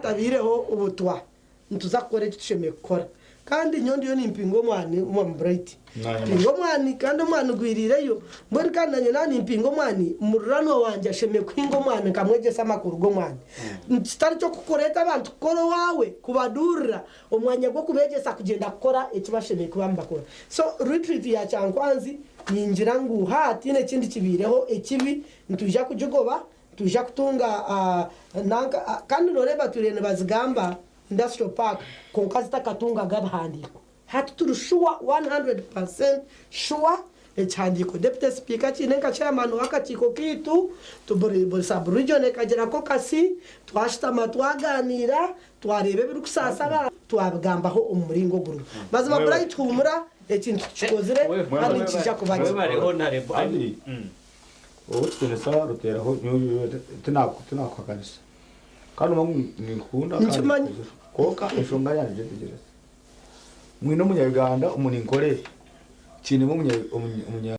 hatabaireho obutwa, nituza kukora eki tushemereire kukora. Kandi nyowe ndiyo nimpinga omwani Mwami Bright. Mpinga omwani kandi omwani gwiriireyo. Mbwenu kandi nanye naaba nimpinga omwani, muriranwa wangye ashemereire kuhinga omwani nkamwegyesa amakuru g'omwani. Kitari ky'okureeta abantu kukora owaawe, kubaduurira omwanya gw'okubeegyesa kugyenda kukora eki bashemereire kuba nibakora. So retreat ya Kyankwanzi ningira ngu hatiine ekindi kibaireho ekibi, nitwija kugigoba, nitwija kutunga nanka kandi nooreeba batwire nibazigamba Industrial Park kwonka zitakatungaga bihandiiko. Hati turi sure 100% sure ekihandiiko Deputy Speaker akiine nka chairman w'akakiiko kaitu, buri sub region ekagira caucus, twashutama twagaaniira, twareeba ebirikusaasa abantu twabigambaho omu muringo ogurimu. Mazima Bright huumura ekintu tukikozire kandi nikiija kuba gye. Kandi ow'ekitiinisa Ruteraho nyowe tinakuhakanisa. Kandi noba ngu ninkukunda kandi Nkimanyi. nkukuzire. Kwonka enshonga yangye gyetegyereze. Mwine omunya Uganda omu ninkore, kiinemu omunya omunya.